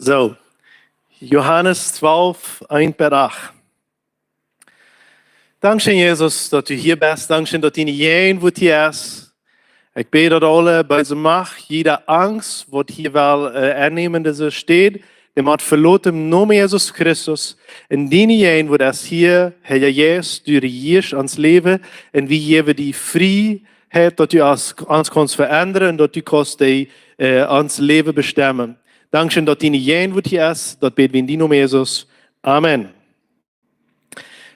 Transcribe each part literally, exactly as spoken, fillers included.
So, Johanes twalf, eent bat acht. Dankscheen, Jesus, daut du hia best. Dankscheen, daut diene Jäajenwoat hia es. Ekj bäd, daut aule beese Macht, jiede Angst, waut hia well, äh, ennämen, dise Städ, dee mott veloten em Nomen Jesus Christus. Un diene Jäajenwoat es hia, Herr Jesus, du rejieescht ons Läwen, un wie jäwen die Frieheit, daut du ons, ons kaust veendren un daut du kaust dee, äh, ons Läwen bestemmen. Dankscheen, daut diene Jäajenwoat hia es. Daut bäd wie en dienen Nomen, Jesus. Amen.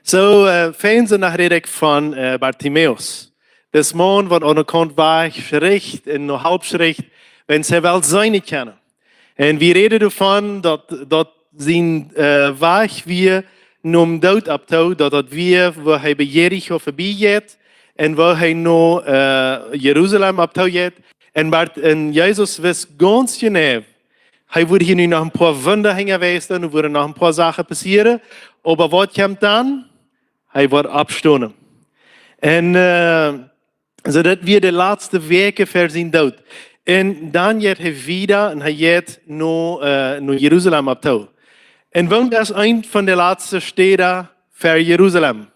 So, äh, verleden Sindach räd ekj von, äh, Bartimäus. Dis Maun, waut aune Kaunt Wajch schricht un no Help schricht, wan hee well seenen kjennen. Un wie räden doavon, daut, daut sien, äh, Wajch wia nom Doot opptoo, daut daut wia, wua hee bie Jericho verbie jeit un wua hee no, äh, Jerusalem opptoo jeit. Un, Bart-, un Jesus wist gaunz jeneiw, hee wudd hia nu noch een poa Wunda hinjawäajen, nu wudden noch een poa Sachen passieren. Oba waut kjemt dan? Hee woat oppstonen. Un, äh, soo daut wia de latste Wäakj ver sienen Doot. Un dan jeit hee wieda un hee jeit no, äh, no Jerusalem opptoo. Un wua es eent von de latste Städen ver Jerusalem?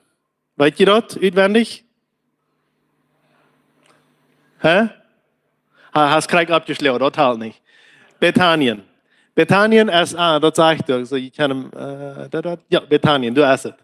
Weet jie daut utwendich? Hä? Ha, hast krakjt oppjeschloagen, daut halpt nich. Betanien. Betanien es, ah, daut saj ekj doch. So, jie kjennen, äh, daut, daut, jo, Betanien, du hast et.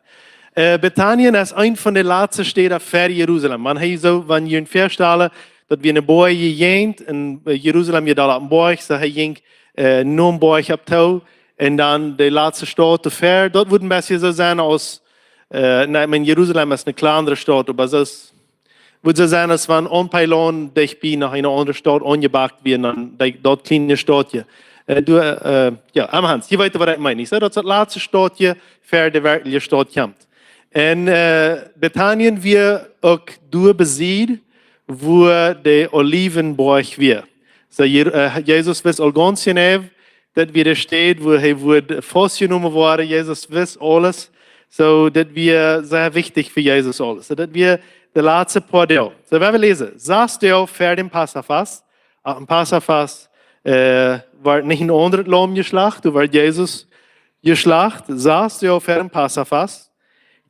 Äh, Betanien es eent von de latste Städen ver Jerusalem. Wan hee soo, wan jie junt väastalen, daut wia een Boajch jejäajent, un, äh, Jerusalem wia doa opp een Boajch, soo hee jinkj, äh, nom Boajch opptoo, un dan de latste Staut ver, daut wudd een bät soo sennen aus, äh, nä, ekj meen, Jerusalem es eene kjlandre Staut, oba soo es, wudd soo sennen aus wan Peilan dicht bie noch eene aundre Staut aunjebakt wia, dan dee, daut kjliene Stautje. Äh, du, äh, jo, aum Hans, jie weeten, waut ekj meen. Ekj saj, daut es daut latste Stautje ver de werkjliche Staut kjemt. Un, äh, Betanien wia uk doa besied, wua de Olivenboajch wia. Soo, Je-, äh, Jesus wist aul gaunz jeneiw, daut wia de Städ, wua hee wudd faustjenomen woaren. Jesus wist aules. Soo, daut wia sea wichtich fa Jesus aules. Soo, daut wia de latste poa Doag. Soo, wie läsen, sass Doag ver däm Passafast, äh, aum Passafast, äh, wort nich een aundret Laum jeschlacht, doa wort Jesus jeschlacht. Sass Doag ver däm Passafast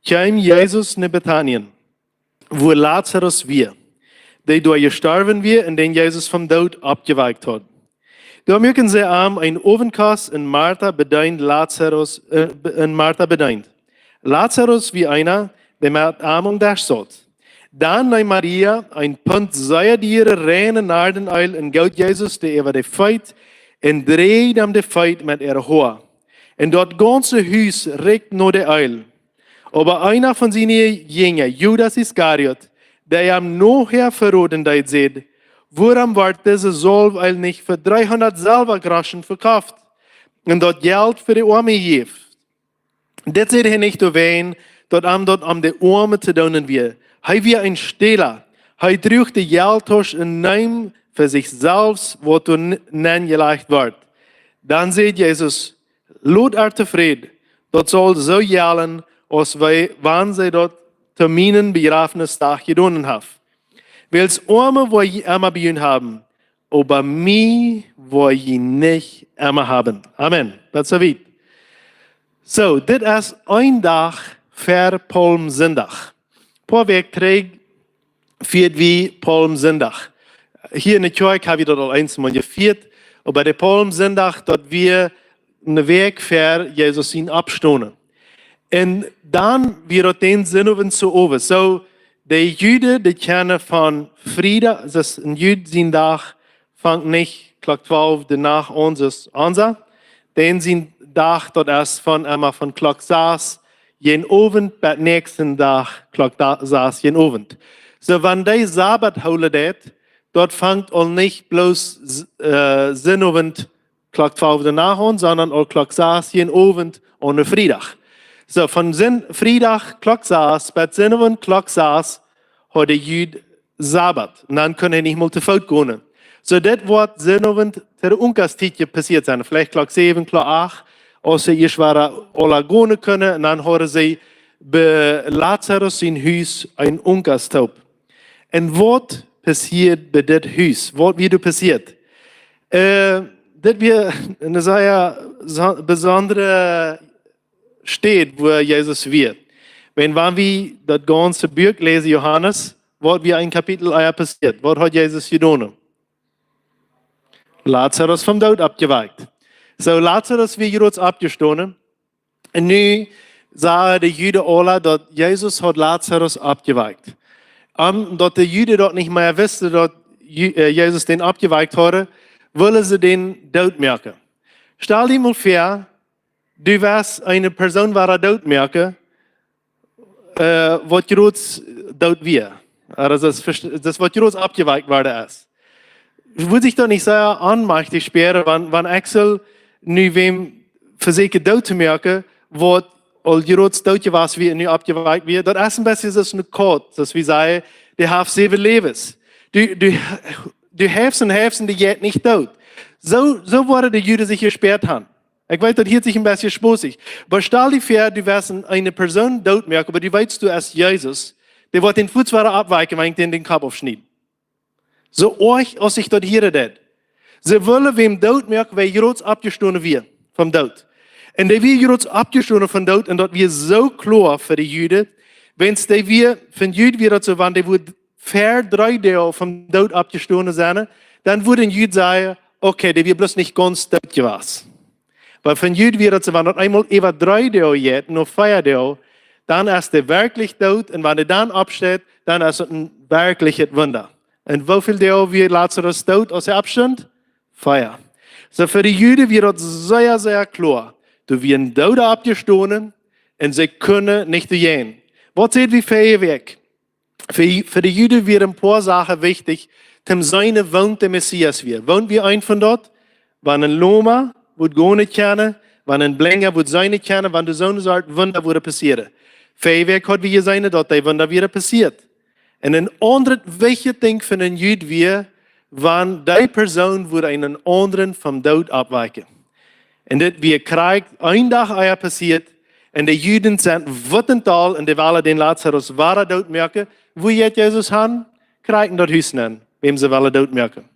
kjeem Jesus no Betanien, wua Lazarus wia, dee doa jestorwen wia un dän Jesus vom Doot oppjewakjt haud. Doa muaken see am een Owentkost un Marta bedeend Lazarus, äh, be-, un Marta bedeend. Lazarus wia eena, dee met am aum Desch saut. Dan neem Maria een Punt sea diere reine Nardeneel un goot Jesus dee äwa de Feet un dräajd am de Feet met äare Hoa. Un daut gaunze Hus rikjt no de Eel. Oba eena von siene Jinja, Judas Iskariot, dee am nohäa veroden deed, säd: "Wuarom wort dise Solweel nich fa dreehundat Selwagroschen vekoft un daut Jelt fa de Oame jejäft?" Dit säd hee nich doawäajen, daut am daut om de Oame to doonen wia. Hee wia een Stäla. Hee druach de Jelttausch un neem fa sikj selfst, waut doa n-, nenjelajcht wort. Dan säd Jesus: "Lot ar tofräd, daut saul soo jellen, aus wie, wan see daut to mienen Bejrafnisdach jedonen haft. Wiels Oame woa jie emma bie junt haben, oba mie woa jie nich emma haben." Amen. Daut es soo wiet. Soo, dit es een Dach ver Palmsindach. Poa Wäakj trigj fieed wie Palmsindach. Hia enne Kjoakj ha wie daut aul eemol jefieet, oba de Palmsindach, daut wia eene Wäakj ver Jesus sien Oppstonen. Un dan wia daut dän Sinnowent soo Owent. Soo, de Juden, dee kjennen von Friedach, daut es een Jud sien Dach, fangt nich Klock twalf de Nacht aun, soo aus onsa. Dän sien Dach, daut es von, emma von Klock sas jäajen Owent bat näakjsten Dach Klock da-, sas jäajen Owent. Soo, wan dee Sabbat hoolen deit, daut fangt aul nich bloos s-, äh, Sinnowent Klock twalf de Nacht aun, sonda aul Klock sas jäajen Owent aun Friedach. Soo, von Sinn-, Friedach Klock sas bat Sinnowent Klock sas haud de Jud Sabbat. Un dan kunn hee nich mol to Foot gonen. Soo, dit woat Sinnowent to de Unkas Tiet passieet sennen. Veleicht Klock säwen, Klock acht, aus see ieescht wieren aula gonen kunnen. Un dan hauden see bie Lazarus sien Hus een Unkas toop. Un waut passieed bie dit Hus? Waut wia doa passieet? Äh, Dit wia eene sea sa- besondre Städ, wua Jesus wia. Wan, wan wie daut gaunze Buak läsen, Johanes, waut wia een Kapitel ea passieet? Waut haud Jesus jedonen? Lazarus vom Doot oppjewakjt. Soo, Lazarus wia jrods oppjestonen. Un nu sagen de Juden aula, daut Jesus haud Lazarus oppjewakjt. Om daut de Juden daut nich mea wisten, daut Ju- äh, Jesus dän oppjewakjt haud, wullen see dän doot moaken. Stal die mol väa, du wurscht eene Persoon wada doot moaken, äh, waut jrods doot wia. Aulsoo, daut es, daut es waut jrods oppjewakjt worden es. Wudd sikj daut nich sea onmajchtich spieren, wan, wan Axel nu wäm vesieekjt doot to moaken, waut aul jrods doot jewast wia un nu oppjewakjt wia? Daut es een bät soo aus eene Kauz, soo aus wie sajen, dee haft säwen Läwes. Du, du, du hälpst un hälpst un dee jeit nich doot. Soo, soo woaren de Juden sikj jespäat haben. Ekj weet, daut hieet sikj een bät spossich. Oba stal die väa, du wurscht eene, eene Persoon doot moaken, oba du weetst, du hast Jesus, dee woat dän fuaz wada oppwakjen, wan ekj dän dän Kopp aufschnied. Soo oajch aus sikj daut hieren deed. See wullen wäm doot moaken, wäa jrods oppjestonen wia vom Doot. Un dee wia jrods oppjestonen vom Doot, un daut wia soo kloa fa de Juden, wan dee wia, fa een Jud wia daut soo, wan dee wudd ver dree Doag vom Doot oppjestonen sennen, dan wudd een Jud sajen, okay, dee wia bloos nich gaunz doot jewast. Oba fa een Jud wia daut soo, wan daut eemol äwa dree Doag jeit, no vea Doag, dan es dee werkjlich doot, un wan dee dan oppsteit, dan es daut een werkjlichet Wunda. Un woo väl Doag wia Lazarus doot, aus hee oppstunt? Vea. Soo, fa de Juden wia daut sea, sea kloa. Doa wia een Dooda oppjestonen, un see kunnen nich doajäajen. Waut säd wie verje Wäakj? Fa, fa de Juden wieren een poa Sachen wichtich, toom seenen, woo de Messias wia. Woo wia eent von daut? Wan een Loma wudd gonen kjennen, wan een Blinja wudd seenen kjennen, wan doa soone Sort Wunda wudden passieren. Verje Wäakj haud wie jeseenen, daut dee Wunda wieren passieet. Un een aundret wichtjet Dinkj fa een Jud wia, wan dee Persoon wudd eenen aundren vom Doot oppwakjen. Un dit wia krakjt een Dach ea passieet, un de Juden sent wut un dol, un dee wellen dän Lazarus wada doot moaken. Wua jeit Jesus han? Krakjt en daut Hus nenn, wäm see wellen doot moaken.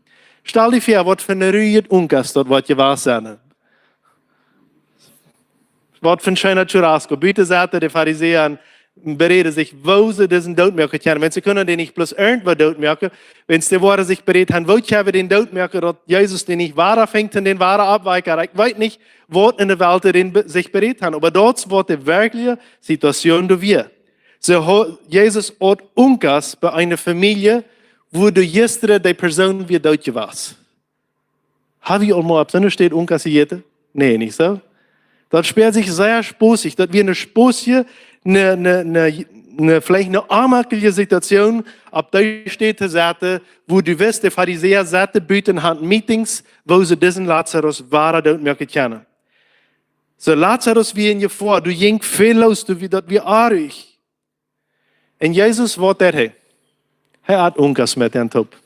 Stal die väa, waut fa een ruijet Unkas daut woat jewast sennen. Waut fa een scheena Churrasco. Buten saten de Farisäa un bereeden sikj, woo see disen doot moaken kjennen. Wan see kunnen dän nich bloos irjentwoo doot moaken, wan see woaren sikj bereet han, woo kjenn wie dän doot moaken, daut Jesus dän nich wada finjt un dän wada oppwakjt. Ekj weet nich, waut en de Welt dee be-, sikj bereet han. Oba daut es waut de werkjliche Situation doa wia. See ha-, Jesus aut Unkas bie eene Famielje, wua doa jistren dee Persoon wia doot jewast. Ha wie aul mol opp soone Städ Unkas jejäten? Nä, nich soo? Daut späat sikj sea spossich. Daut wia eene spossje, eene, eene, eene, eene, veleicht eene onjemakjelje Situation, opp dee Städ to saten, wua du wist, de Farisäa saten buten, hauden Meetings, woo see disen Lazarus wada doot moaken kjennen. Soo, Lazarus wia en Jefoa, doa jinkj väl loos, doa wia, daut wia oajch. Un Jesus, waut deed hee? Hee at Unkas met an toop.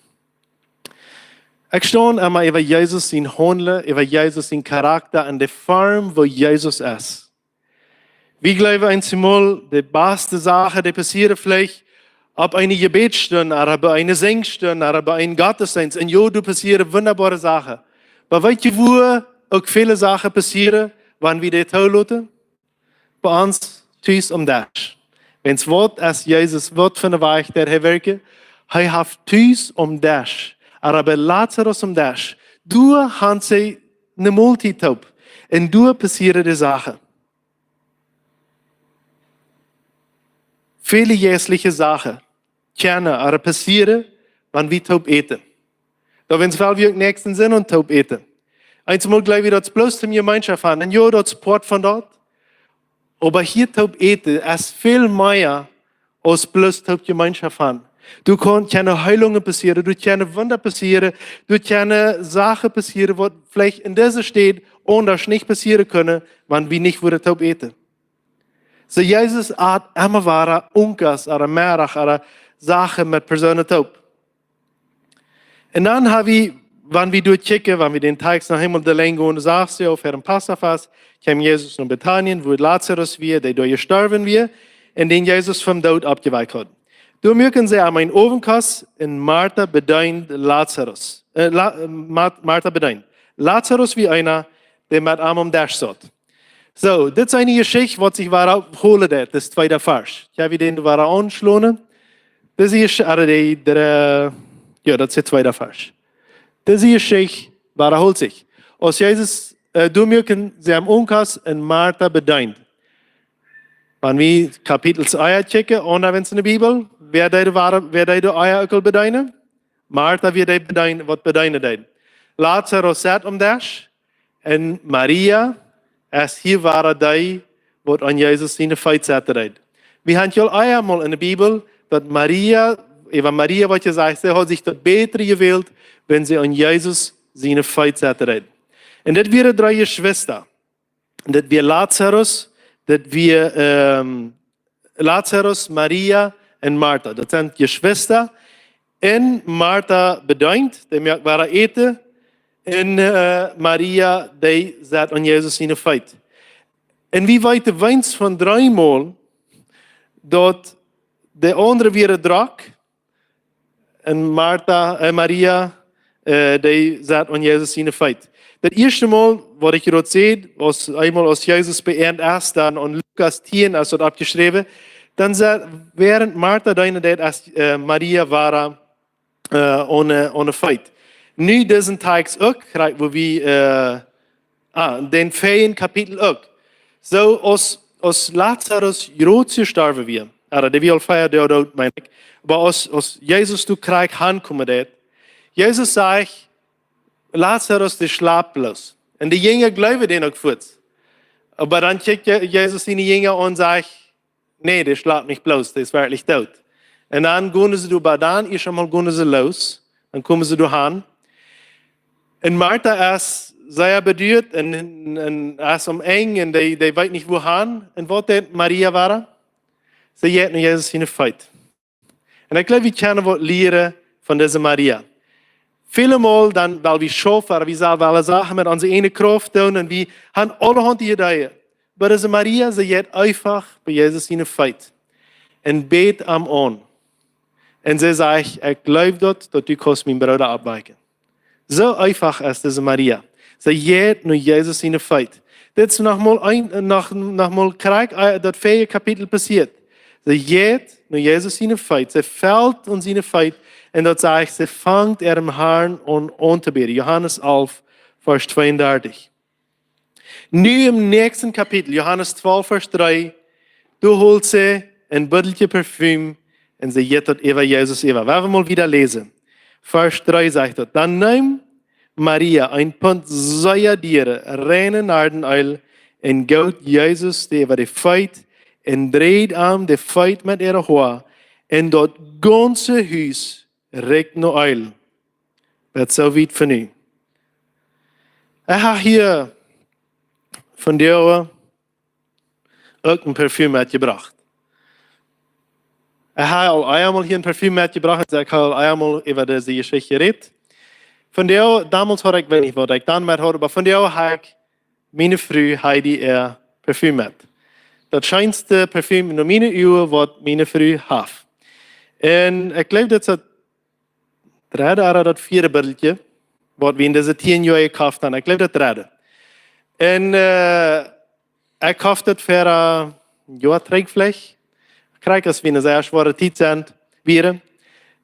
Ekj staun emma äwa Jesus sien Haundlen, äwa Jesus sien Charakta un de Form, woo Jesus es. Wie jleewen eensjemol, de baste Sachen, dee passieren veleicht opp eene Jebädsstund, ooda bie eene Sinjstund, ooda bie eenen Gottesdeenst. Un jo, doa passieren wundaboare Sachen. Oba weetst du, wua uk väle Sachen passieren, wan wie dee toloten? Bie ons tus aum Desch. Wan waut es Jesus, waut fa een Wajch deit hee werkjen? Hee haft tus aum Desch, ooda bie Lazarus aum Desch, doa han see eene Moltiet toop. Un doa passieren de Sachen. Väle jeistelje Sachen kjennen ooda passieren, wan wie toop äten. Daut wan wie uk näakjsten sent un toop äten. Eensjemol jleew wie, daut es bloos toom Jemeenschoft han. Un jo, daut es Poat von daut. Oba hia toop äten es väl mea aus bloos toop Jemeenschoft han. Doa kaun, kjennen Heilungen passieren, doa kjennen Wunda passieren, doa kjennen Sachen passieren, waut veleicht en dise Städ aundasch nich passieren kunnen, wan wie nich wudden toop äten. Soo, Jesus at emma wada Unkas ooda Meddach ooda Sachen met Persoonen toop. Un dan ha wie, wan wie doa kjikjen, wan wie dän Tekjst noch eemol delenj gonen, sajcht see, ver dän Passafast kjeem Jesus no Betanien, wua Lazarus wia, dee doa jestorwen wia, un dän Jesus vom Doot oppjewakjt haud. Doa muaken see am een Owentkost, un Marta bedeend Lazarus. Äh, La-, Mar-, Marta bedeend. Lazarus wia eena, dee met am aum Desch saut. Soo, dit es eene Jeschicht, waut sikj wada hoolen deit, daut es tweeda Varsch. Ekj hab dän wada aunjeschlonen. Dit es, äh, dee, dee, jo, daut es de tweeda Varsch. Dit es Jeschicht, wada hoolt sikj. Aus Jesus, äh, doa muaken see am Onkas un Marta bedeent. Wan wie Kapitel ea kjikjen, aundasch aus enne Bibel, wäa deed de wada, wäa deed de ea uk aul bedeenen? Marta wia dee bedeenen, waut bedeenen deed. Lazarus saut aum Desch un Maria es hia wada dee, waut aun Jesus siene Feet sitten deed. Wie haben aul eemol enne Bibel, daut Maria, äwa Maria woat jesajcht, see haud sikj daut bätre jewält, wan see aun Jesus siene Feet sitten deed. Un dit wieren dree Jeschwista. Dit wia Lazarus, dit wia, ähm, Lazarus, Maria un Marta. Daut sent Jeschwista. Un Marta bedeent, dee moakt wada Äten. Un, äh, Maria, dee saut aun Jesus siene Feet. Un wie weeten weens von dreemol, daut de aundre wieren drock, un Marta, äh, Maria, äh, dee saut aun Jesus siene Feet. Daut ieeschte Mol, waut ekj hia säd, wia eemol aus Jesus bie an es, dan aun Lukas tieen es daut oppjeschräwen, dan saut, wäarent Marta deenen deed, es, äh, Maria wada, äh, aune, aune Feet. Nu disen Tekst uk, kjrieech wie, äh, ah, dän vieeden Kapitel uk. Soo aus, aus Lazarus groot jestorwen wia, ah, dee wia aul vea Doag doot, meen ekj. Oba aus, aus Jesus doa krakjt aunkomen deed, Jesus sajcht, Lazarus, dee schlapt bloos. Un de Jinja jleewen dän uk fuaz. Oba dan kjikjt Je-, Jesus siene Jinja aun un sajcht, nä, dee schlapt nich bloos, dee es werkjlich doot. Un dan gonen see doa bie, dan ieescht eemol gonen see los, dan komen see doa han. Un Marta es sea beduat un, un, un es aum Enj un dee, dee weet nich wua han. Un waut deed Maria wada? See jeit no Jesus siene Feet. Un ekj jleew, wie kjennen waut lieren von dise Maria. Väle Mol dan, wiels wie schaufen, ooda wie sellen wellen Sachen met onse eejne Krauft doonen un wie haben aulahaunt Ideeen. Oba dise Maria, see jeit eefach bie Jesus siene Feet un bät am aun. Un see sajcht, ekj jleew daut, daut du kaust mienen Brooda oppwakjen. Soo eefach es dise Maria. See jeit no Jesus siene Feet. Dit es noch mol een, noch, noch mol krakjt, äh, daut vieede Kapitel passieet. See jeit no Jesus siene Feet. See felt aun siene Feet. Un daut sajcht, see fangt äaren Harn aun, aun to bäden. Johanes alf, Varsch tweeundartich. Nu em näakjsten Kapitel, Johanes twalf, Varsch dree, doa holt see een Biddeltje Parfüm un see jeit daut äwa Jesus äwa. Wie wellen mol wieda läsen. Varsch dree sajcht daut: Dan neem Maria een Punt sea diere, reine Nardeneel un goot Jesus dee äwa de Feet un dreid am de Feet met äare Hoa, un daut gaunze Hus rikjt no Eel. Daut es soo wiet fa nu. Ekj hab hia von dee uk een Parfüm metjebrocht. Ekj hab aul eemol hia een Parfüm metjebrocht, ekj hab aul eemol äwa dise Jeschicht jerät. Von dee, donmols haud ekj, weet nich waut ekj dan met haud, oba von dee hab ekj miene Fru Heidi äa Parfüm met. Daut scheenste Parfüm no miene Uagen, waut miene Fru haft. Un ekj jleew, daut es daut dredde ooda daut vieede Biddeltje, waut wie en dise tieen Joa jekoft haben. Ekj jleew, daut dredde. Un, äh, ekj koft daut fa, äh, een Joa trigj veleicht. Krakjt aus wie en eene sea schwoare Tiet sent, wieren,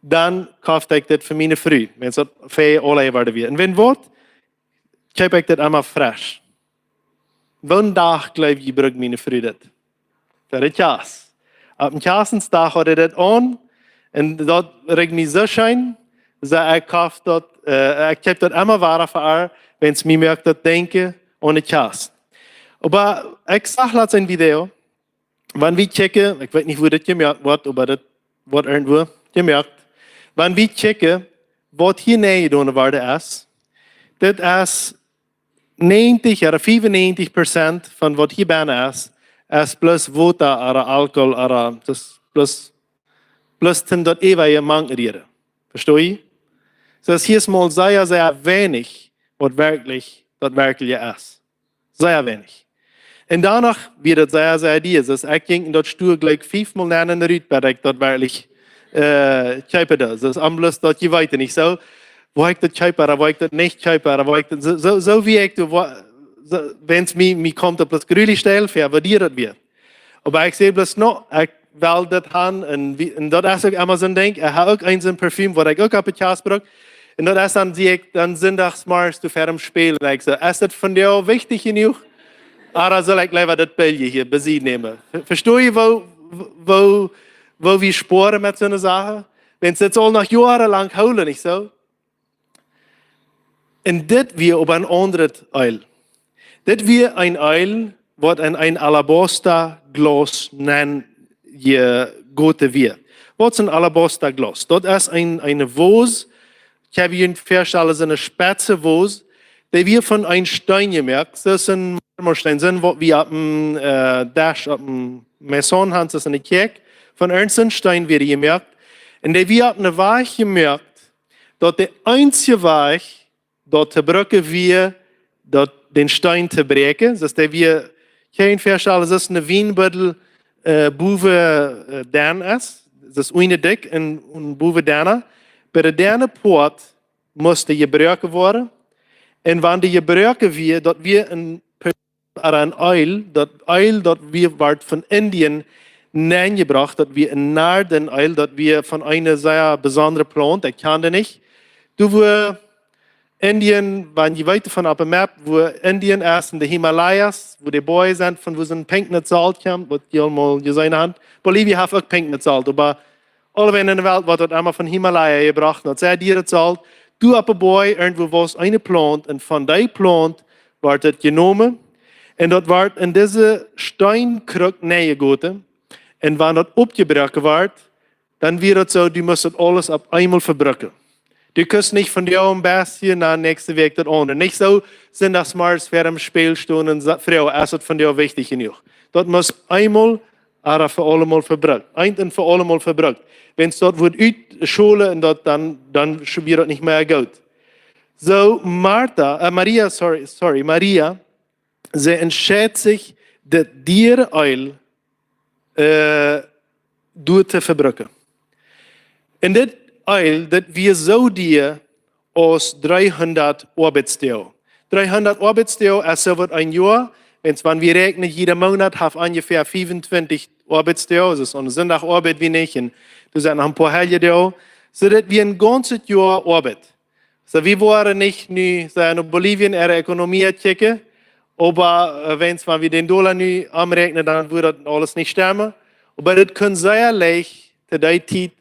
dan koft ekj dit fa miene Fru, wan daut fa aule worden wia. Un wan waut, kjeep ekj dit emma fresch. Woo een Dach, jleew jie, brukt miene Fru dit? Fa de Kjast. Opp dän Kjastdach haud see dit aun. Un daut rikjt mie soo scheen. Soo, ekj koft daut, äh, ekj kjeep daut emma wada fa äa, wan see mie moakt daut denkjen aun de Kjast. Oba ekj sach latst een Video, wan wie kjikjen, ekj weet nich, wua dit jemoakt woat, oba dit woat irjentwua jemoakt. Wan wie kjikjen, waut hia nenjedonen worden es, dit es näajentich ooda fiefunnäajentich Prozent von waut hia bennen es, es bloos Wota ooda Alkohol ooda, daut es bloos, bloos toom daut äwaje mank rieren. Vestonen jie? Daut hia es mol sea, sea weinich, waut werkjlich, daut werkjlich es. Sea weinich. Un doano wia daut sea, sea dier. Daut ekj jinkj en daut Stua jlikj fiefmol nenn un rut, bat ekj daut werkjlich, äh, kjeepen deed. Daut es aum bloos daut jie weeten, nich soo? Woa ekj daut kjeepen ooda woa ekj daut nich kjeepen ooda woa ekj daut, soo, soo, soo wia ekj, doa woa, soo, wan mie, mie kjemt daut bloos grulich stell, fa waut dee daut wia. Oba ekj säd bloos: "No, ekj well daut han." Un wie, un daut es uk emma soon Dinkj. Ekj hab uk een soon Parfüm, waut ekj uk opp de Kjast bruk. Un daut es dan, see ekj dan sindachs morjes doa ver däm Spieejel. Un ekj saj: "Es daut vondoag wichtich jenuach? Ooda saul ekj leewa daut Billje hia bie Sied nämen?" Ve-, vestost du, woo, woo, woo wie spoaren met soone Sachen? Wan see daut aul noch joarenlang hoolen, nich soo? Un dit wia opp een aundret Eel. Dit wia een Eel, waut en een Alabastaglauss nenjegoten wia. Waut es een Alabastaglauss? Daut es een, eene Vos, ekj hab hia een Verstal, es eene spetze Vos, dee wia von een Steen jemoakt, soo aus een Marmorsteen, soo waut wie opp een, äh, Desch, opp een Maison han, soo aus enne Kjäakj, von irjent soon Steen wia dee jemoakt. Un dee wia opp eene Wies jemoakt, daut de eensje Wajch, daut to brucken wia, daut dän Steen to bräakjen. Daut dee wia, kjenn jie Verstal, daut es een Wienbuddel, äh, bowen, äh, denn es. Daut es unjen dikj un, un bowen denna. Bie de denne Poat must dee jebroaken woaren. Un wan dee jebroaken wia, daut wia een ooda een Eel, daut Eel, daut wia, wort von Indien nenjebrocht, daut wia een Nardeneel, daut wia von eene sea besondre Plaunt, ekj kjan dee nich. Doa wua Indien, wan jie weeten von opp de Map, wua Indien es, en de Himalayas, wua de Bojen sent, von wua soon Pinknut Solt kjemt, waut jie aul mol jeseenen han. Bolivien haft uk Pinknut Solt, oba aulawäajen enne Welt woat daut emma von Himalaya jebrocht. Daut säd hia daut Solt, doa opp de Boaj, irjentwua wia eene Plaunt, un von dee Plaunt wort daut jenomen, un daut wort en dise Steenkruck nenjegoten, un wan daut oppjebroaken wort, dan wia daut soo, du must daut aules opp eemol vebrucken. Du kaust nich von dee een bät no näakjste Wäakj daut aundre. Nich soo, sindachs morjes ver däm Spieejel stonen un sa-, froagen, es daut vondoag wichtich jenuach? Daut must eemol ooda fa aulemol vebrukt. Eent un fa aulemol vebrukt. Wan daut woat utscholen un daut dan, dan sch-, wia daut nich mea goot. Soo, Martha, äh, Maria, sorry, sorry, Maria, see entscheet sikj, daut diere Eel, äh, doa to vebrucken. Un dit Eel, daut wia soo dier aus dreehundat Oabeitsdoag. Dreehundat Oabeitsdoag es soo waut een Joa. Wan, wan wie räakjnen, jieda Moonat haft onjefäa fiefuntwintich Oabeitsdoag, daut es aun Sindach oabeit wie nich, un doa sent noch een poa Heljedoag. Soo daut wia een gaunzet Joa Oabeit. Soo, wie woaren nich nu, soo, no Bolivien äare Ekonomie kjikjen, oba, äh, wan, wan wie dän Dolla nu omräakjnen, dan wudd daut aules nich stemmen. Oba daut kunn sea leicht to dee Tiet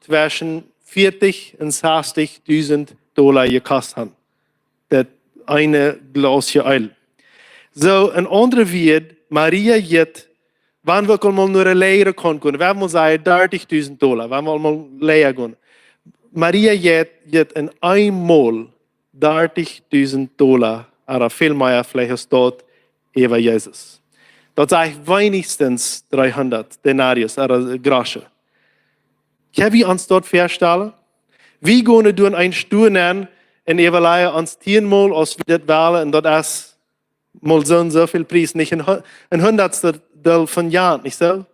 tweschen vieetich un sastijchdusent Dolla jekost han. Daut eene Glausje Eel. Soo, en aundre Wieed, Maria jeit, wan wie uk aul mol no de Lea gonen kunnen, wie haben mol, saj, dartich dusent Dolla, wie haben aul mol Lea gonen. Maria jeit, jeit en eemol dartich dusent Dolla, ooda väl mea veleicht aus daut, äwa Jesus. Daut saj ekj weinichstens dreehundat Denarius, ooda Groschen. Kjenn wie ons daut väastalen? Wie gonen doa en een Stua nenn un äwalajen ons tieenmol, aus wie daut wellen, un daut es mol soo un soo väl Pries, nich een Hu-, een Hundatstel von Jant, nich soo?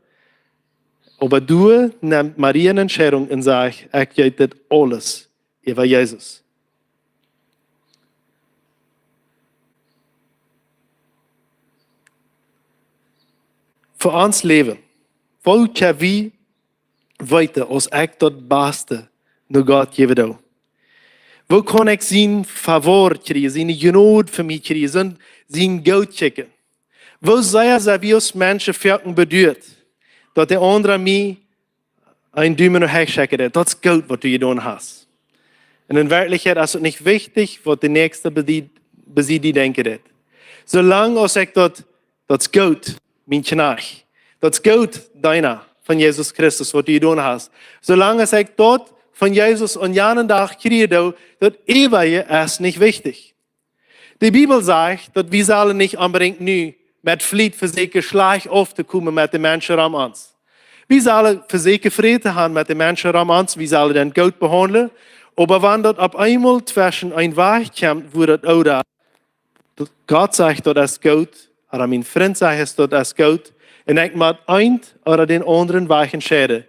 Oba doa nemt Maria eene Entscheidunk un sajcht: "Ekj jeef dit aules äwa Jesus." Fa ons Läwen, woo kjenn wie weeten, aus ekj daut baste no Gott jäwen doo? Woo kaun ekj sien Favor kjrieen, siene Jnod fa mie kjrieen, sien, sien Goot kjrieen? Woo sea sent wie aus Menschen foaken beduat, daut de aundra mie een Dumen no hechschekjen deit? Daut es goot, waut du jedonen hast. Un en Werkjlichkjeit es et nich wichtich, waut de Näakjste bie die, bie die denkjen deit. Soo lang aus ekj daut, daut es goot, mien Kjnajcht. Daut es goot, Deena von Jesus Christus, waut du jedonen hast. Soo lang aus ekj daut von Jesus aun janen Dach kjrieen doo, daut Eewje es nich wichtich. De Bibel sajcht, daut wie sellen nich onbedinjt nu met Fliet vesieekjen, schlajcht auftokomen met de Menschen rom ons. Wie sellen vesieekjen Fräd to haben met de Menschen rom ons, wie sellen dee goot behaundlen. Oba wan daut opp eemol tweschen een Wajch kjemt, wua daut, ooda Gott sajcht, daut es goot, ooda mien Frint sajcht, daut es goot, un ekj mott eent ooda dän aundren Wajch entscheiden.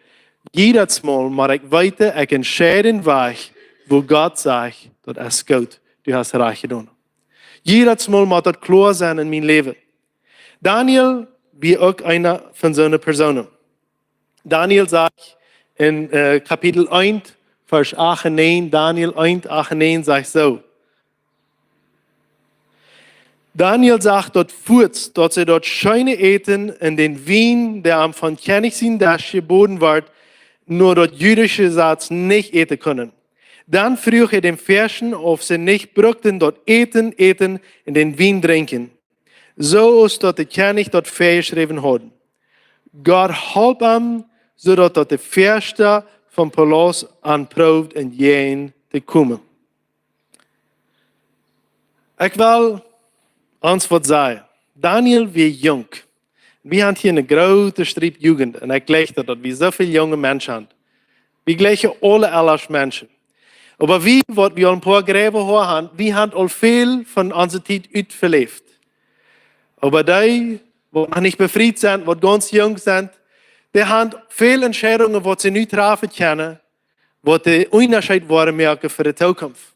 Jiedet Mol mott ekj weeten, ekj entscheid een Wajch, wua Gott sajcht: "Daut es goot, du hast rajcht jedonen." Jiedet Mol mott daut kloa sennen en mien Läwen. Daniel wia uk eena von soone Persoonen. Daniel sajcht en, äh, Kapitel eent, Varsch acht un näajen, Daniel eent, acht un näajen sajcht soo: Daniel sach daut fuaz, daut see daut scheene Äten un dän Wien, dee am vom Kjennich sien Desch jeboden wort, no daut jüdische Jesaz nich äten kunnen. Dan fruach hee dän Fierschten, auf see nich bruckten daut Äten äten un dän Wien drinkjen, soo aus daut de Kjennich daut väajeschräwen haud. Gott holp am, soo daut daut de Fierscht vom Palaust aunproowd en jäajen to komen. Ekj well ons waut sajen. Daniel wia junk. Wie haben hia eene groote Striep Jugend. Un ekj jleich daut, daut wie soo väl junge Menschen haben. Wie jleichen aule elre Menschen. Oba wie, waut wie aul een poa Jräwen haben, wie haben aul väl von onse Tiet utjeläft. Oba dee, waut noch nich befriet sent, waut gaunz junk sent, dee haben väl Entscheidungen, waut see nu träfen kjennen, waut dän Unjascheet woaren moaken fa de Tookunft.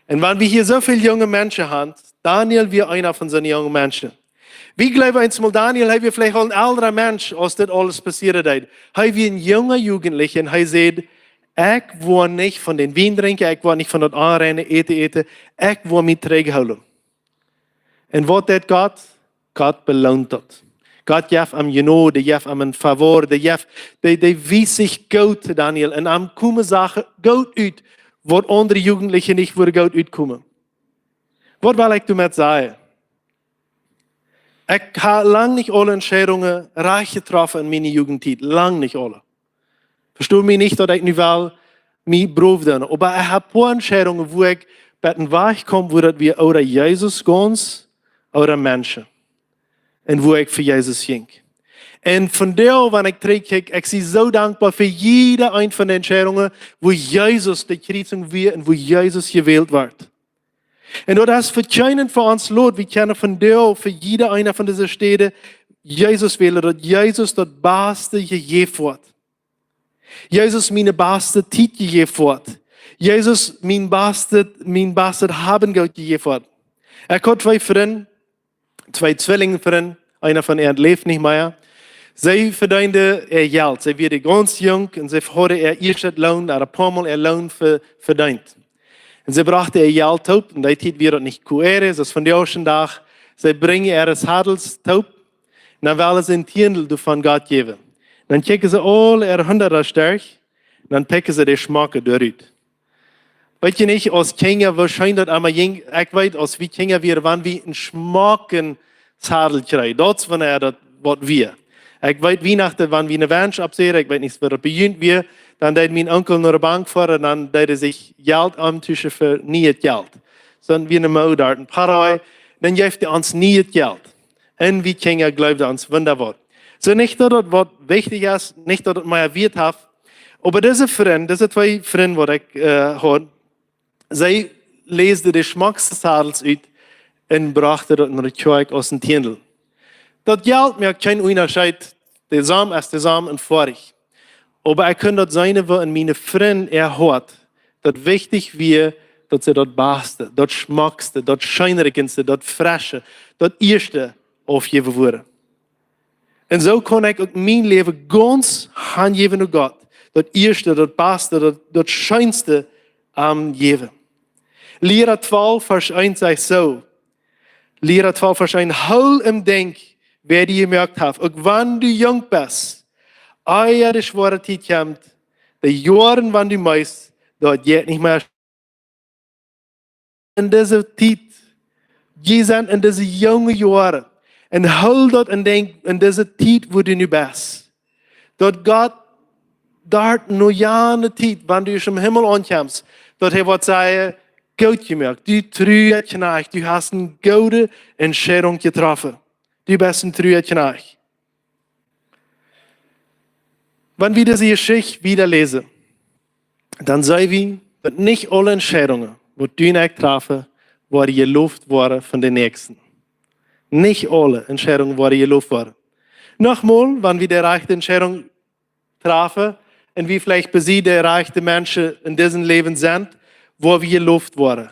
Un wan wie hia soo väl junge Menschen haben, Daniel wia eena von soone junge Menschen. Wie jleewen eemol, Daniel, hee wia veleicht aul een elra Mensch, aus dit aules passieed deed. Hee wia een junga Jugentlicha un hee säd: "Ekj woa nich von dän Wien drinkjen, ekj woa nich von daut onreine Äten äten, ekj woa mie trigjhoolen." Un waut deed Gott? Gott beloont daut. Gott jeef am Jnod, jeef am een Favor, jeef, dee, dee wies sikj goot to Daniel. Un am komen Sachen goot ut, waut aundre Jugentliche nich wudden goot utkomen. Waut well ekj doamet sajen? Ekj hab lang nich aule Entscheidungen rajcht jetroffen en miene Jugendtiet. Lang nich aule. Vesto mie nich, daut ekj nu well mie brow doonen. Oba ekj hab poa Entscheidungen, wua ekj bie een Wajch kjeem, wua daut wia ooda Jesus gaunz, ooda Menschen. Un wua ekj fa Jesus jinkj. Un vondoag, wan ekj trigjkjikj, ekj sie soo dankboa fa jieda eene von de Entscheidungen, wua Jesus de Kjriezunk wia un wua Jesus jewält wort. Un daut es fa kjeenen von ons lot. Wie kjennen vondoag fa jieda eene von dise Städen Jesus wälen, daut Jesus daut baste jejäft haft. Jesus miene baste Tiet jejäft haft. Jesus mien bastet, mien bastet Haben Jelt jejäft haft. Ekj haud twee Frind, twee Twillinjfrind, eena von an läft nich mea. See vedeenden äa Jelt. See wieren gaunz junk un see hauden äa ieeschtet Loon, äa poamol äa Loon ve-, vedeent. Un see brochten äa Jelt toop, un dee Tiet wia daut nich Q R, daut es vondoag dän Dach. See brinjen äare Sadels toop, un dan wellen see een Tiendel doavon Gott jäwen. Dan kjikjen see aul äare Hundasch derch, un dan pikjen see de schmocke doarut. Weet jie nich, aus Kjinja, woo scheen daut emma jinkj? Ekj weet, aus wie Kjinja wieren, wan wie een schmocken Sadel kjrieejen. Daut es wanea daut waut wia. Ekj weet, Wienachten, wan wie een Wensch oppsäden, ekj weet nich, woo daut bie junt wia, dan deed mien Onkel no de Bank foaren, dan deed hee sikj Jelt omtuschen fa nieet Jelt. Soo wia ne Mood doa en Paraguay, dan jeef hee ons nieet Jelt. Un wie Kjinja jleewden ons wundaboa. Soo, nich daut daut waut wichtich es, nich daut daut mea Wieet haft, oba dise Frind, dise twee Frind waut ekj, äh, haud, see läsden de schmockste Sadels ut un brochten daut no de Kjoakj aus een Tiendel. Daut Jelt moakt kjeen Unjascheet, de Som es de Som un foadich. Oba ekj kunn daut seenen, woo en miene Frind äa Hoat daut wichtich wia, daut see daut baste, daut schmockste, daut scheenrikjenste, daut fresche, daut ieeschte aufjäwen wudden. Un soo kunn ekj uk mien Läwen gaunz hanjäwen no Gott, daut ieeschte, daut baste, daut, daut scheenste am jäwen. Liera twalf, Varsch eent sajcht soo. Liera twalf, Varsch eent: "Hool em Denkj, wäa die jemoakt haft, uk wan du junk best, ea de schwoare Tiet kjemt, de Joaren, wan du meist, daut jeit nich mea." En dise Tiet, jie sent en dise junge Joaren, un hool daut em Denkj, en dise Tiet, wua du nu best, daut Gott doa no jane Tiet, wan du em Himmel aunkjemst, daut hee woat sajen: "Goot jemoakt, du trua Kjnajcht, du hast eene goode Entscheidunk jetroffen. Du best een trua Kjnajcht." Wan wie dise Jeschicht wieda läsen, dan seenen wie, daut nich aule Entscheidungen, waut du un ekj trafen, woaren jeloft woaren von dän Näakjsten. Nich aule Entscheidungen woaren jeloft woaren. Nochmol, wan wie de rajchte Entscheidunk trafen, un wie veleicht bie de rajchte Menschen en disem Läwen sent, woa wie jeloft woaren.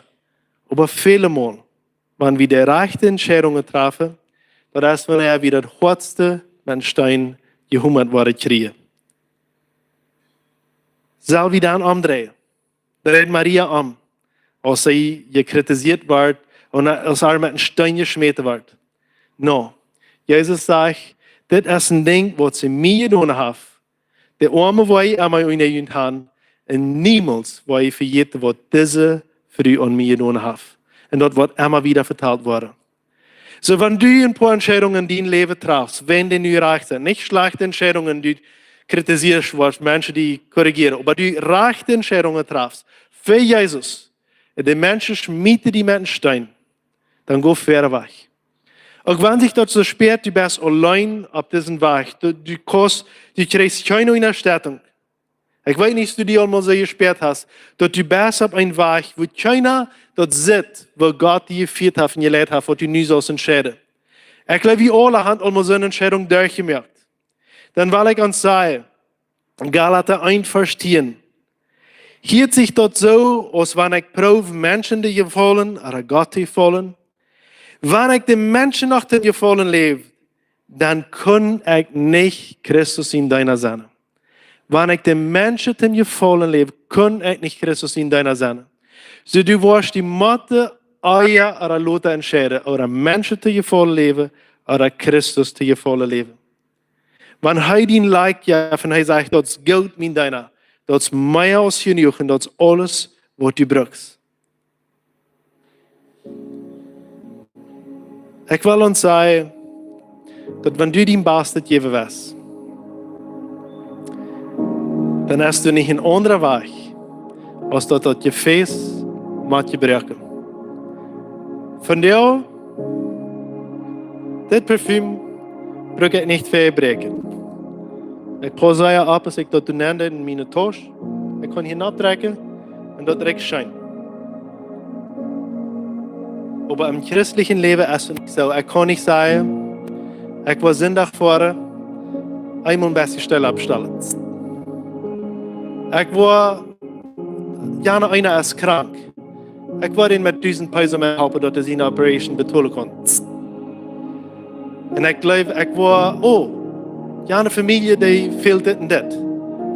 Oba väle Mol, wan wie de rajchte Entscheidungen trafen, daut es, wan wie daut hoatste met Steen jehumat woaren kjrieen. Sell wie dan omdreien? Dreid Maria om, aus see jekritisieet wort un aus ar met een Steen jeschmäten wort? No, Jesus sajcht: Dit es een Dinkj, waut see mie jedonen haft. De Oame woa jie emma unja junt han, un niemols woa jie vejäten, waut dise Fru aun mie jedonen haft. Un daut woat emma wada vetalt woaren. Soo, wan du een poa Entscheidungen en dien Läwen trafst, wan dee nu rajcht sent, nich schlajchte Entscheidungen, du kritisieescht woascht, Menschen die korrigieren, oba du rajchte Entscheidungen trafst fa Jesus, un de Menschen schmieten die met een Steen, dan go wieda wajch. Uk wan sikj daut soo spieet, du best auleen opp disen Wajch, du, du kaust, du kjrichst kjeene Unjastettunk. Ekj weet nich, aus du die aul mol soo jespieet hast, daut du best opp een Wajch, wua kjeena daut sitt, wua Gott die jefieet haft un jeleit haft, waut du nu saust entscheiden. Ekj jleew, wie aule haben aul mol soone Entscheidunk derchjemoakt. Dan well ekj ons sajen, Galata eent Varsch tieen: Hieet sikj daut soo, aus wan ekj proow, Menschen to jefaulen, ooda Gott to jefaulen? Wan ekj de Menschen noch to jefaulen läw, dan kunn ekj nich Christus sien Deena sennen. Wan ekj de Menschen to jefaulen läw, kunn ekj nich Christus sien Deena sennen. Soo, du woascht die motten, ea ooda lota entscheiden, ooda Menschen to jefaulen läwen, ooda Christus to jefaulen läwen. Wan hee die een Like jeft un hee sajcht: Daut es goot, mien Deena, daut es mea aus jenuach un daut es aules, waut du brukst. Ekj well ons sajen, daut wan du dien Bastet jäwen west, dan es doa nich een aundra Wajch, aus daut daut Jefäs mott jebroaken. Vondoag, dit Parfüm bruk ekj nich fa jebroaken. Ekj paus sea opp, aus ekj daut doa nenn en miene Tausch. Ekj kaun hia nopp trakjen un daut rikjt scheen. Oba em christlichen Läwen es et nich soo. Ekj kaun nich sajen, ekj woa Sindach ver eemol een bät stell oppstalen. Ekj woa, jana eena es krank. Ekj woa dän met dusent Peso methalpen, daut hee siene Operation betolen kaun. Un ekj jleew, ekj woa, oh, jane Famielje, dee fält dit un dit.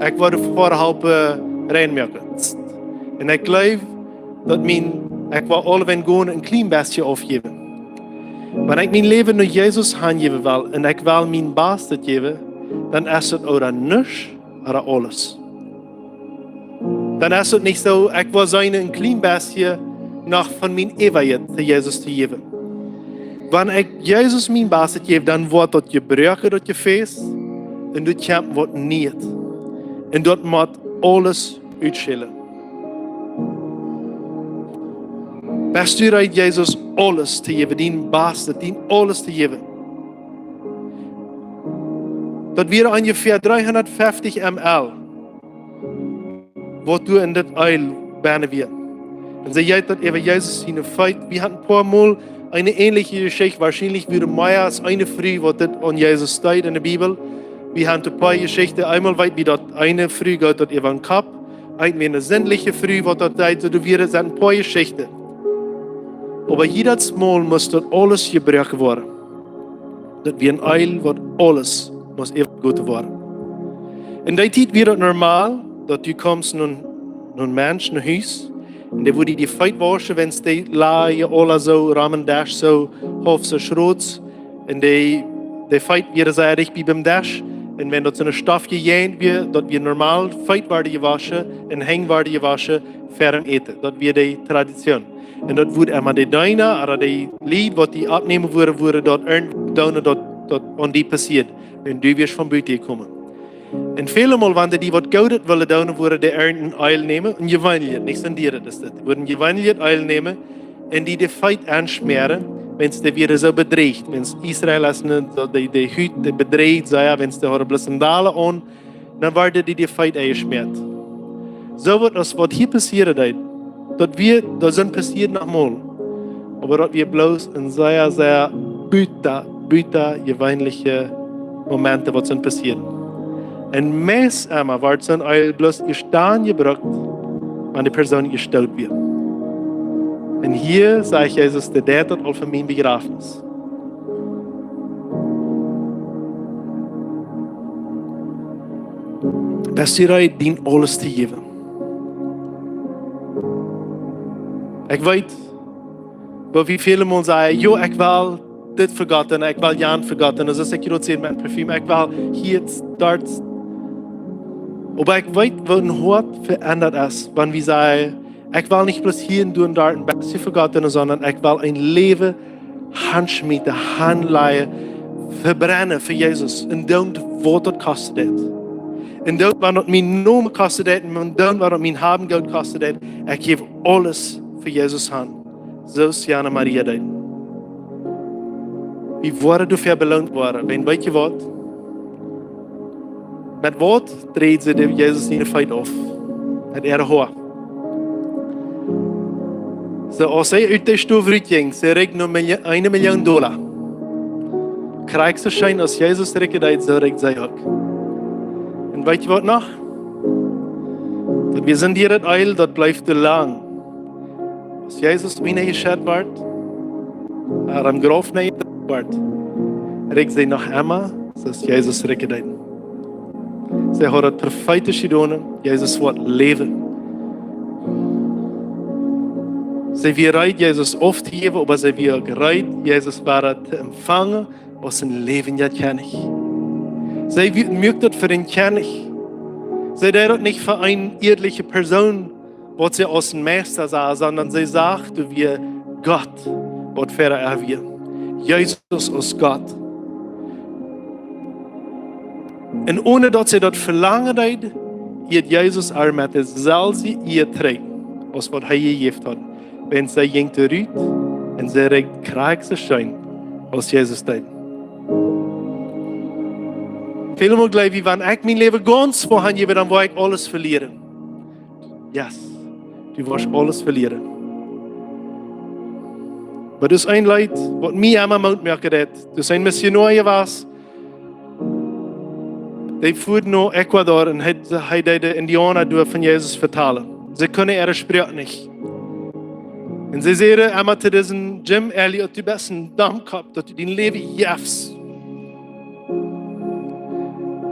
Ekj woa de Väahaupen rein moaken. Un ekj jleew, daut mien, ekj woa aulewäajen gonen een kjlien bät aufjäwen. Wan ekj mien Läwen no Jesus hanjäwen well un ekj well mien Bastet jäwen, dan es et ooda nuscht ooda aules. Dan es et nich soo, ekj woa seenen een kjlien bät noch von mien Äwajet to Jesus to jäwen. Wan ekj Jesus mien Bastet jäw, dan woat daut jebroaken, daut Jefäs, un doa kjemt waut Nieet. Un daut mott aules utschellen. Best du reed, Jesus aules to jäwen, dien Bastet, dien aules to jäwen? Daut wieren onjefäa dreehundatfeftich M L, waut doa en daut Eelj bennen wia. Un see jeet daut äwa Jesus siene Feet. Wie haben een poa Mol eene änliche Jeschicht. Woarschienlich wia mea aus eene Fru, waut dit aun Jesus deed en de Bibel. Wie haben een poa Jeschichten. Eemol weet wie, daut eene Fru jeef daut äwa dän Kopp. Eene wia eene sindliche Fru, waut daut deed. Soo, doa wieren, sent een poa Jeschichten. Oba jiedet Mol must daut aules jebroaken woaren. Daut wia een Eelj, waut aules must äwajegoten woaren. En dee Tiet wia daut normal, daut du kjemst no, no een Mensch no Hus, un dee wudd die Feet wauschen, wan dee lajen aula soo rom dän Desch, soo haulf soo schrots, un dee, dee Feet wieren sea dicht bie biem Desch, un wan daut soone Stoff jejäajent wia, daut wia normal, Feet worden jewoschen un Henj worden jewoschen ver däm Äten. Daut wia de Tradition. Un daut wudd emma de Deena, ooda de Lied, waut die oppnämen wudden, wudden daut irjent doonen, daut, daut aun die passieed, wan du wieescht von buten jekomen. Un väle Mol, wan dee die waut Goodet wullen doonen, wudden dee irjent een Eelj nämen, un jeweenlich, nich soo dieren es dit, wudden jeweenlich Eelj nämen un die de Feet aunschmäaren, wan dee wieren soo bedreecht, wan Israel es ne, daut dee, dee Hut, dee bedreecht, soo jo, wan dee hauden bloos Sandalen aun, dan worden die de Feet aunjeschmäat. Soo waut aus waut hia passieren deed, daut wia, daut sent passieet noch mol. Oba daut wia bloos een sea, sea buta, buta jeweenliche Momenten, waut sent passieet. Un meist emma wort soon Eel bloos ieescht dan jebrukt, wan de Persoon jestoot wia. Un hia sajcht Jesus, dee deit daut aul fa mien Bejrafnis. Best du reed, dien aules to jäwen? Ekj weet, woo wie väle mol sajen: "Jo, ekj well dit fa Gott un ekj well jan fa Gott." Un dan es ekj groot met Parfüm, ekj well hia, doa. Oba ekj weet, woo een Hoat veendat es, wan wie sajen: "Ekj well nich bloos hia un doa un doa een bät fa Gott doonen, sonda ekj well een Läwen hanschmieten, hanlajen, vebrennen fa Jesus un doonen, waut daut kosten deit. Un doonen, waut daut mien Nomen kosten deit, un doonen, waut daut mien Haben Jelt kosten deit. Ekj jäw aules fa Jesus han." Soo aus Jana Maria deed. Wie woaren doafäa beloont woaren, wan, weet jie waut? Met waut dreid see dän Jesus siene Feet auf? Met äare Hoa. Soo, aus see ut de Stow rut jinkj, see rikjt no Milio-, eene Million Dolla. Krakjt soo scheen aus Jesus rikjen deed, soo rikjt see uk. Un weet jie waut noch? Daut wia soon dieret Eel, daut bleef too lang. Aus Jesus wada jeschekjt wort, ea em Grauf nenn wort, rikjt see noch emma, soo aus Jesus rikjen deed. See haud daut profeetisch jedonen, Jesus woat läwen. See wia reed, Jesus auftojäwen, oba see wia uk reed, Jesus wada to empfangen aus een läwendja Kjennich. See wia, muak daut fa dän Kjennich. See deed daut nich fa eene ieedliche Persoon, waut see aus een Meista sach, sonda see sach, daut wia Gott, waut ver äa wia. Jesus aus Gott. Un onen daut see daut velangen deed, jeef Jesus äa met deeselwje Ea trigj, aus waut hee jejäft haud. Wan see jinkj rut un see rikjt krakjt soo scheen aus Jesus deed. Väle mol jleew wie, wan ekj mien Läwen gaunz fa am jäw, dan woa ekj aules velieren. Yes, du woascht aules velieren. Oba daut es een Leet, waut mie emma Moot moaken deed. Aus ekj Missionoa wia, dee fua no Ecuador un hee, hee deed de Indiauna doa von Jesus vetalen. See kunnen äare Sproak nich. Un see säden emma to disen Jim Elliot: "Du best een Domkopp, daut du dien Läwen jefst."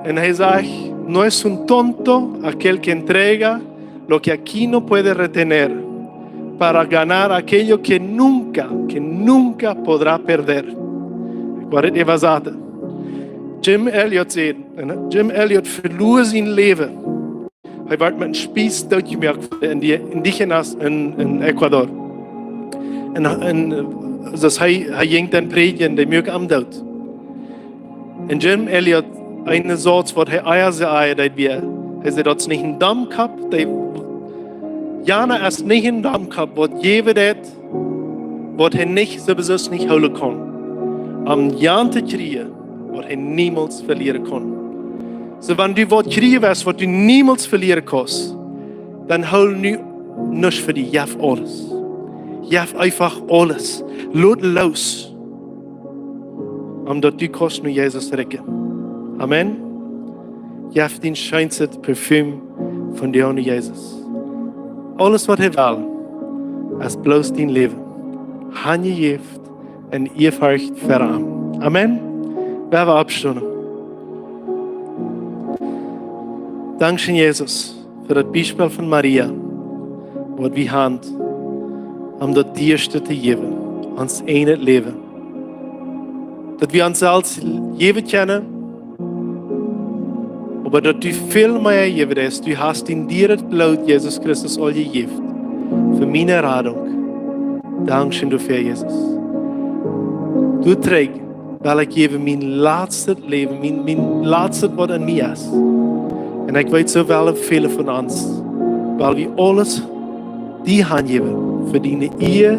Un hee sajcht: "No es un tonto aquel que entrega lo que aquí no puede retener para ganar aquello que nunca, que nunca podrá perder." Ekj woa dit äwasaten. Jim Elliot säd, un Jim Elliot veluar sien Läwen. Hee wort met een Spieß dootjemoakt von de Indi-, Indigenas en, en Ecuador. Un, un, eh, soo aus hee, hee jinkj dan prädjen, dee muak am doot. Un Jim Elliot, een Sauz, waut hee ea säd, ea deed wia, hee säd: "Daut es nich een Domkopp, dee, Jana es nich een Domkopp, waut jäwen deit, waut hee nich, sowieso nich hoolen kaun. Om jan to kjrieen, waut hee niemols velieren kaun." Soo, wan du waut kjrieen west, waut du niemols velieren kaust, dan hool nu nuscht fa die, jeff aules. Jeff eefach aules. Lot loos. Om daut du kaust no Jesus rikjen. Amen. Jeff dien scheenstet Parfüm von die aun Jesus. Aules waut hee well, es bloos dien Läwen. Hanjejäft un Ehrfurcht ver am. Amen. Lot ons oppstonen. Dankscheen, Jesus, fa daut Biespel von Maria, waut wie haben, om daut dieeschte to jäwen, ons eejnet Läwen. Daut wie ons selfst jäwen kjennen, oba daut du väl mea jäwen deist. Du hast dien dieret Bloot, Jesus Christus, aul jejäft fa miene Radunk. Dankscheen doafäa, Jesus. Doa trigj well ekj jäwen mien latstet Läwen, mien, mien latstet, waut en mie es. Un ekj weet, soo wellen väle von ons, well wie aules die hanjäwen, fa diene Ea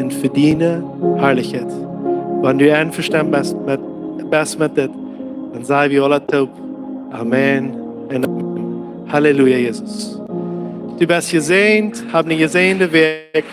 un fa diene Harlichkjeit. Wan du envestonen best met, best met dit, dan saj wie aule toop: Amen un amen. Halleluja, Jesus. Du best jesäajent, hab eene jesäajende Wäakj.